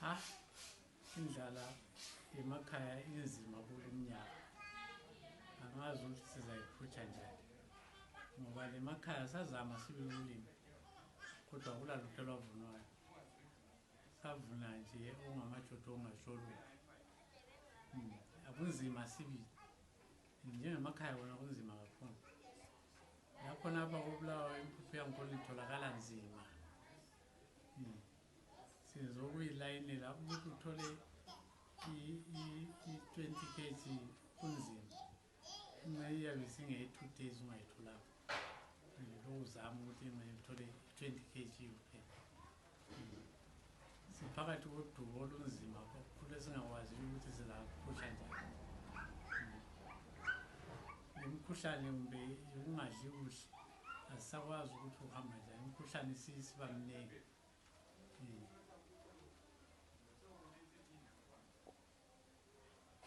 Ha, indlala emakhaya inzima kulo mnyaka. Angazi ukuthi sizayiphutha njani ngoba le makhaya sazama sibe ulimi kodwa akulalutho lwavunwayo. Savuna nje ongamajodo ongasholo. Akunzima sibili njengemakhaya wona kunzima kakhulu. Lapho napha koBulawayo impuphu yangikhona itholakala nzima. Sizokuyilayinela ukuthi uthole i-20 kg kunzima. Iyabe singe-2 days ungayitholanga. Uzama ukuthi ngithole 20 kg kuphela. Siphakathi kodubo olunzima kakhulu esingakwazi ukuthi sizakuphusha njani. Imikhuhlane kumbe ukungadli kuhle asisakwazi ukuthi uhamba njani. Imikhuhlane isiba mningi.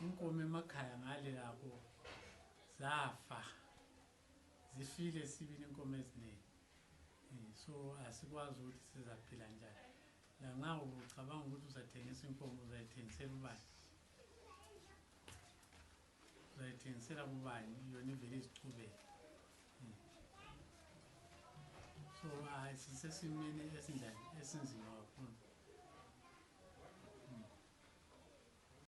Inkomo emakhaya ngale lapho zafa zifile sibili inkomo eziningi. So asikwazi ukuthi sizaphila njani. La nxa ucabanga ukuthi uzathengisa inkomo uzayithengisela ubani? Uzayithengisela kubani yona ivele izichubele? So sisesimeni esinjani esinzima